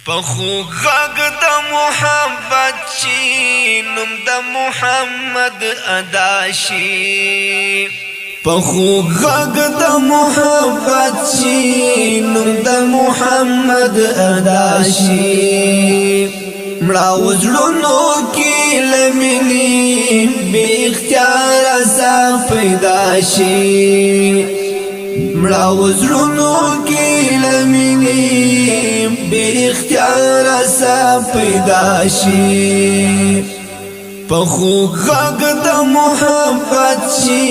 په خوږ غږ د محبت چې نوم د محمد ادا شي، په خوږ غږ د محبت چې نوم د محمد ادا شي، مړه وزړونو کې لمني بې اختیار سا پیدا شي، مړه وزړونو کې لمني بې اختیار سا پیدا شي، په خوږ غږ د محبت چې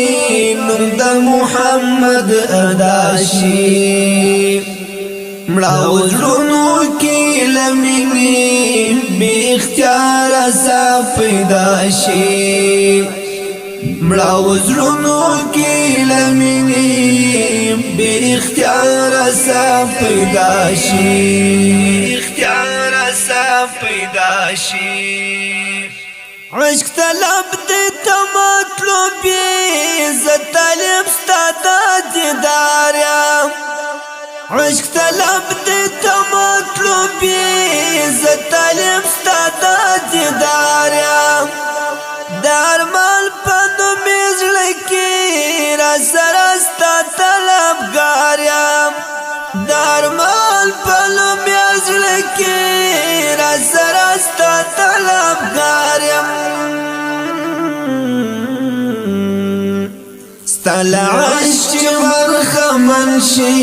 نوم د محمد ادا شي، مړه وزړونو کې لمني بې اختیار سا پیدا شي، مړه وزړونو کې لمني بې اختیار سا پیدا شي، اختیار سا پیدا شي۔ عشق طلب دې ته مطلوبي، زه طالب ستا د دیدار یم۔ عشق طلب دې ته مطلوبي، زه طالب ستا د دیدار یم۔ د ارمان په نوم زړه کې را سره ستا طلبګار یم، د ارمان په نوم زړه کې را سره ستا طلبګار یم۔ ستا له عشق چې برخمن شي،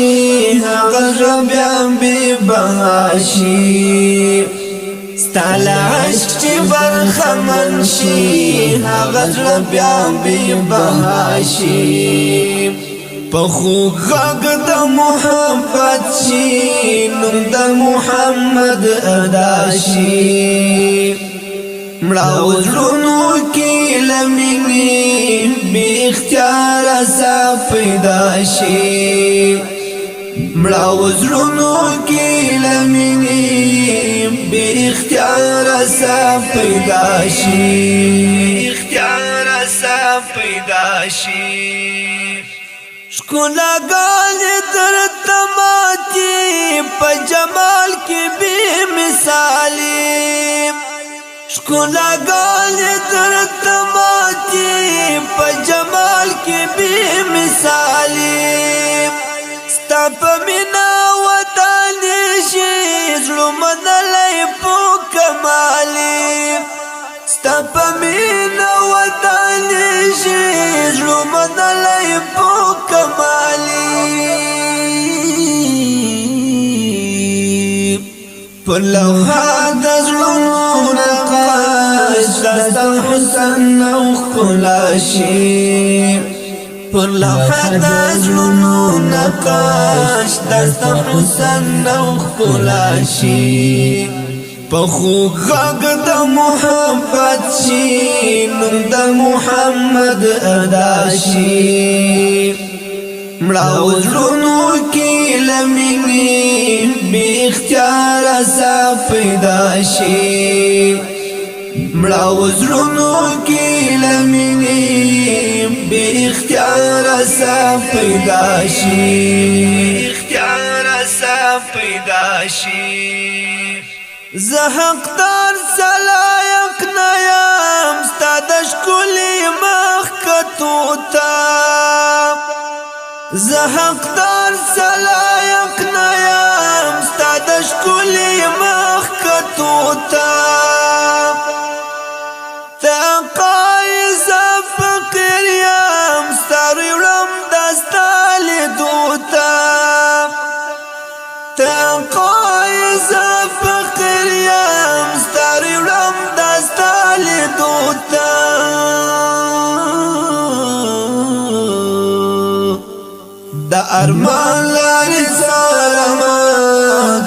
هغه زړه بیا بې بها شي۔ ستا له عشق چې برخمن شي، هغه زړه بیا بې بها شي، په خوږ غږ د محبت چې نوم د محمد ادا شي، مړه وزړونو کې لمني بې اختیار سا پیدا شي، مړه وزړونو کې لمني بې اختیار سا پیدا شي، اختیار سا پیدا شي۔ ښکلاګانې درته ماتي، په جمال کې بې مثالي۔ ښکلاګانې درته ماتي، په جمال کې بې مثالي۔ ستا په مینا ودانېږي زړه منلی په کمالي، ستا په مینا ودانېږي زړه منلی په کمالي۔ پر لوحه د زړونو نقاش د حسن او ښکلا شي، پر لوحه د زړونو نقاش د حسن او ښکلا شي، په خوږ غږ د محبت چې نوم د محمد ادا شي، مړه وزړونو کې لمني بې اختیار سا پیدا شي، مړه وزړونو کې لمني بې اختیار سا پیدا شي، اختیار سا پیدا شي۔ زه حقدار سلایق نه یم ستا د ښکلي مخ کتو ته، زه حقدار سلایق نه یم ستا د ښکلي مخ کتو ته، ته قایزه فقیر یم ستاره وړم د ستا لیدو ته، ته قایزه فقیر یم ستاره وړم د ستا لیدو ته۔ د ارمان لارې څارمه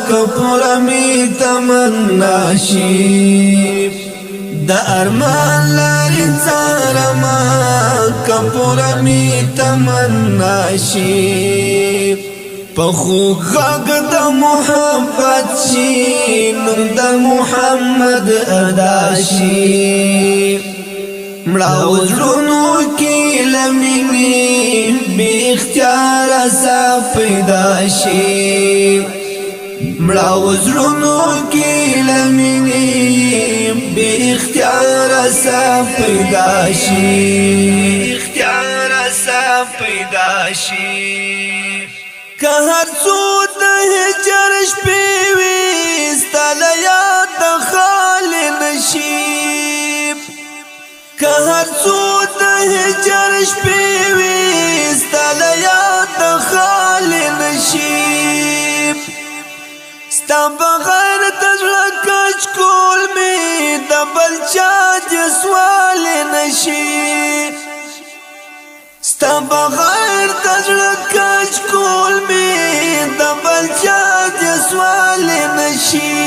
کپوره می تمنا شي، د ارمان لارې څارمه کپوره می تمنا شي، په خوږ غږ د محبت چې نوم د محمد ادا شي، مړه وزړونو کې لمني بې اختیار سا پیدا شي، مړه وزړونو کې اختیار سا پیدا شي، اختیار سا پیدا شي. که هر څو د هجر شپې وي، ستا له یاد خالي نشي. که هر څو د هجر شپې وي، ستا له یاد خالي نشي. ستا بغیر د زړه کچکول می د بل چا د سوال نشي. ستا بغیر د زړه کچکول می د بل چا د سوال نشي.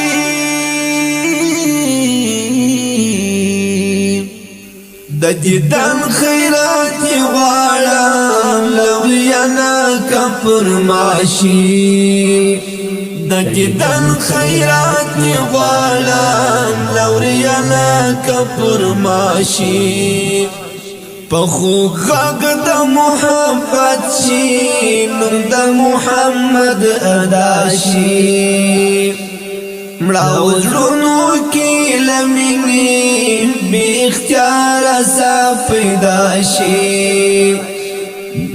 د دیدن خیرات غواړم لوریانا کپر ماشي، د دیدن خیرات غواړم لوریانا کپر ماشي. په غږ د محبت شي، نوم د محمد ادا شي. مړه زړونو کې لمینی بی اختیار سا پیدا شي.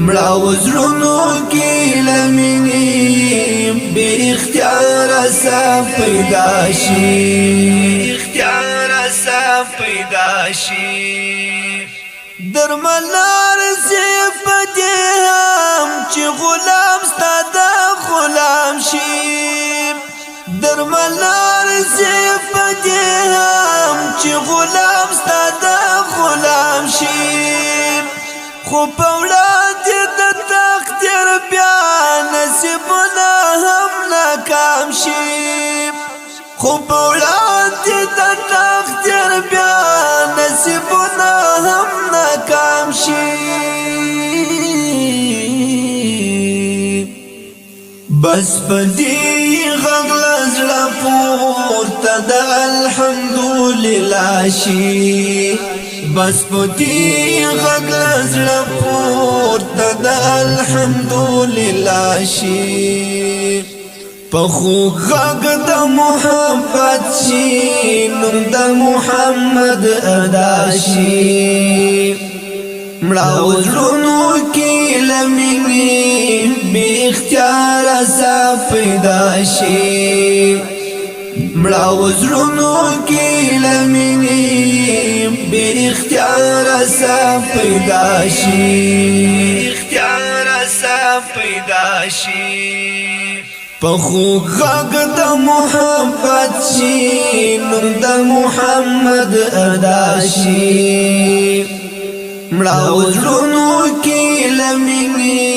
مړه زړونو کې لمینی بی اختیار سا پیدا شي، اختیار سا پیدا شي. درملار سي پدې هم چې غلام ستا د غلام شي. درملار سي پدې هم چې غلام ستا د غلام شي، خو په وړاندې د تقدیر بیا نصیبونه هم ناکام شي. خو په وړاندې د تقدیر بیا نصیبونه هم ناکام شي. بس پدې غږ زړه پورته د الحمدلله شي. بس پدې غږ زړه پورته د الحمدلله شي. په غږ د محبت شي، نوم د محمد ادا شي. مړه زړونو کې لمینی بی اختیار سا پیدا شي. مړه زړونو کې لمینی بی اختیار سا پیدا شي، اختیار سا پیدا شي. په غږ د محبت شي، نوم د محمد ادا شي. مړه زړونو کې لمینی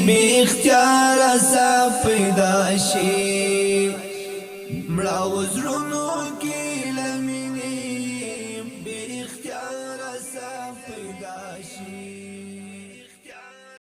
بی اختیار سا پیدا شي. مړه زړونو